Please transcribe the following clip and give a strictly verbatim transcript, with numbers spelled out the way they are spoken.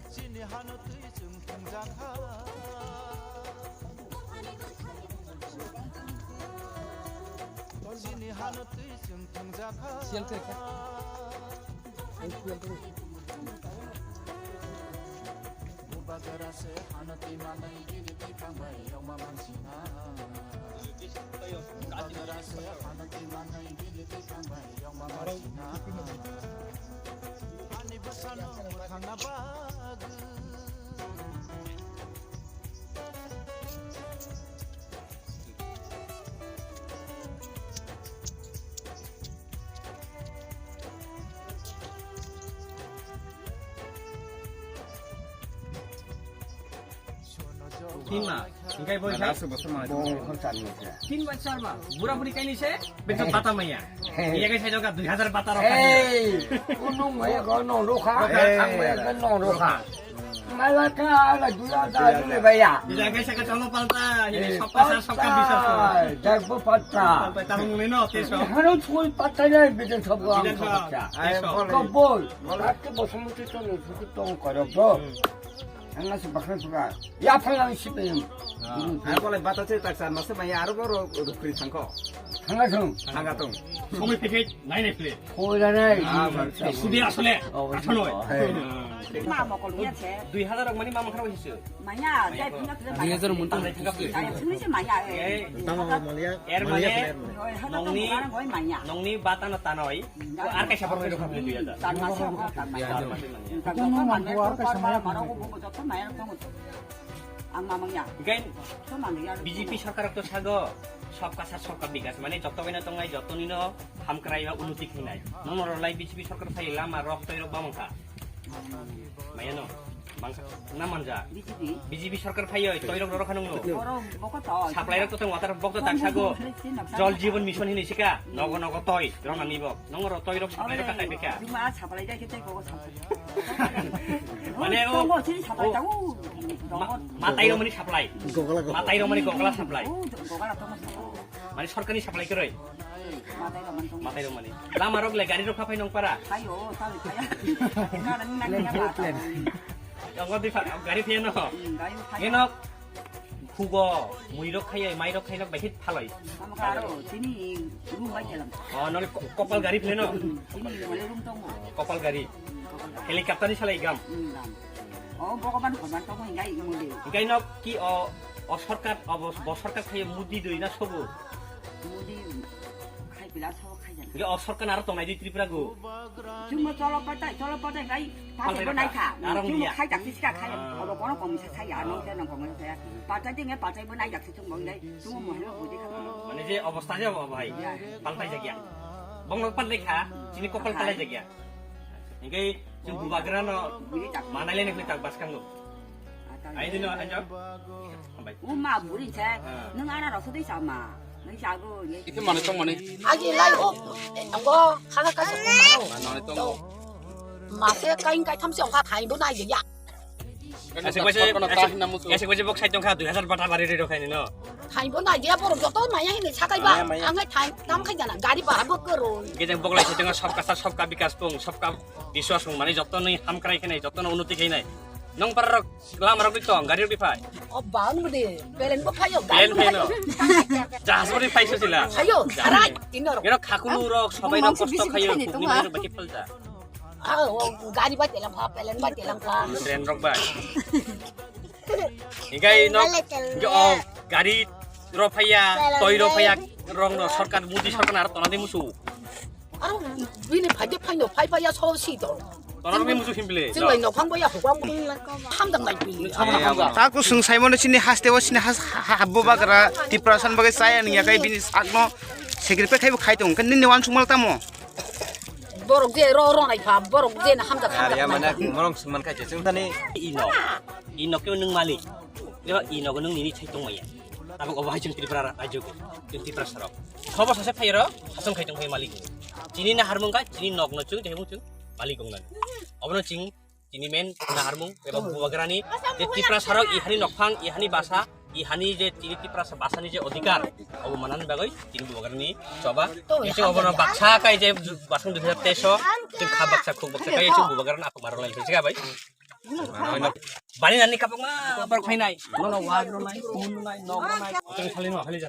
Chini hano twi chwng thwngjakha. Chini hano twi chwng thwngjakha. Bubagra se hano twi manwi gini twi thangbai yokma mansina. Bubagra se hano twi manwi gini twi thangbai yokma mansina. Ani bwsano mwthangna bagwi. Tin ma, hingkai bo Mana hai? Asa bosor mana? Bo hor chan ni khe. Tin ba char ma, bura buri kaini se, beto bata maya. Hey. Iya kai sai joga dui hazar bata rok. Hey, unung maya ko no rokha. Hey. Ang maya ko no rokha. Mala ka ala dui hazar le baya. Iya kai saka cholo palta, ini sabka sar sabka biswas. Palta, jagbo palta. Palta, tarung ni no, teso. Haro chul palta le bidin sabbo ang. Bidin sabbo. Teso. Ko bol, mala ke bosong tu to no, tu to ko ro bo. Hmm. Ang nasi bakhan suka. Ya phalang sipem. Ah, ang bolai bata che tak san masa maya aro boro rukri thangko. Thanga thung. Thanga thung. Somoi phikhe nai nai phle. Hoi da nai. Ah, ba, Sudi asole. Oh, athano. Oh, hey. Ma mokol ya che. Dui hazar rok mani mama kharo hisu. Maya, jai phuna tu. Dui hazar mun tang. Jai phuna se maya. Eh. Tang maliya. Er mane. Nongni, nongni bata na tanoi. Ko ar kaisa borok rok hapni dui hazar. Tan masa ko tan maya. Tan masa mane ko ar kaisa maya maro ko ko joto maya ko. Ang mamang ya. Gain. To mamang ya. B J P sarkar to sago. Sabka sat sabka bikas mane joto gaina tongnai joto nino hamkrai ba unuti khinai. Nono rok lai B J P sarkar sai lama rok toi rok bamang kha. Maya no. Bangsa na manja. B J P. B J P sarkar phai oi toi rok rok hanung no. Oro boko to. Supply rok to tong water bok to tak sago. Jol Jeevan Mission hini sika. Nogo nogo toi rok nani bok. Nong ro toi rok supply rok katai bika. Juma supply dai kitai ko supply. Mane o. Tongo sini supply tahu. Matai rok mani supply. Matai rok mani gogla supply. Gogla tongo supply. Mane sorkarni supply kwrwi. Matai rok mani tongo. Matai rok mani. Lama rok le gari rok phaphai nong para. Phaio, tali phaya. Kana nang nang ya ba. Tongo di pha-, gari phai no. Hmm, gari phai. Eno khugo, mui rok khai, mai rok khai nok bai hit phaloi. Tamo karo, chini room bai kelam. Oh, nole ko-, kopal gari phai no. Hmm, chini nole room tongo. Kopal gari. Hmm, kopal gari. Helicopter ni salai gam. Hmm, gam. Oh, Bhagwan, Bhagwan tongo hingai imode. Hingai nok ki o, o sorkar, o bo, bo sorkar khai Modi doi na sobo. Modi khai pila sobo khai jana. Hingai o sorkar aro tongnai di Tripura go. Chwngbo cholo patai, cholo patai khai, patai bo nai kha. Aro chwngbo ya. Khai jak sika khai. Ah. Obo kono komisa khai ya, nong te nong komisa khai. Patai dinge patai bo nai jak si chwngbo nai. Chwngbo mohelo budi kha. Mane je obostha je obo bhai. Ya. Paltai jak ya. Bongno paltai kha, chini kopal paltai jak ya. Hingai chwng bubagra no manai leni khlai tak bas kango. Ai dino anjo. Hambai. O ma buri se, ah, nung ana rok sudui sa ma. Nung sa go ye. Ite mane tong mane. Agi lai o, anggo khaga ka sa ko maro. Mane tong. Mase kain kai tham se ongkha thai bo nai ya. Ase kwaise, ase kwaise bok sai tongkha dui hazar bata bari rok khaini no. Thai bo nai ya borok joto maya hini sakai ba. Maya, maya. Ang khai tham khai jana gari bara bo koro. Gejeng bok lai sai tongkha sabka sat sabka bikas pung sabka biswas pung mane joto ni hamkrai khainai joto no unnoti khainai. Nong para rok lama rok tong gari rok phai. O bang budi pelen bo phayo gari pelen bo phayo. Jahas budi phai sila. Phayo sarai tino rok. Ero khakulu rok sabai rok kosto khayo kubni mai rok baki palta. Ah, o gari bai telang pha, pelen bai telang pha. Train rok bai. Higai no, higai o gari rok phaiya, toi rok phaiya, rong no sorkar, Modi sorkar aro tona de musu. Aro bini phai de phai no, phai phaiya so si to. Tona de musu himbile. Chwng lai no phang baiya, hukang baiya. Hamdang lai bini. Taku sung saimano chini haste o chini has, ha, ha, bubagra, Tiprasan bagai saya niya kai bini sakno, secretary khai bo khai tong, kan nini wan sungmal tamo. Borok je ro ro nai pha, borok je na hamjak hamjak. Ar ya mane morong singman khai je chwng tani. Ino, ino khe nwng malik. Yo ino nwng nini thai tong maya. Tabuk obo hai chwng Tripura rajyo ko, chwng Tripura sarok. Sobo sase phai ro, hasong khai tong phai malik. Chini na harmung ka, chini nok no chwng, jehung chwng malik ong nani. Obo no chwng Ini men naharmung eba bubagrani je Tiprasa rok ihani nokphang, ihani basa, ihani je tini Tiprasa basani je odhikar, obo manani bagwi tini bubagrani choba. Ese obono baksa kai je basang dui hajar teis o, tini kha baksa khuk baksa kai ese bubagrani aphuk marwk lai thai siga bai. Bani nani kapang ma bar khainai. No no wag no nai, kumun no nai, nog no nai. Tini khali no khali ja.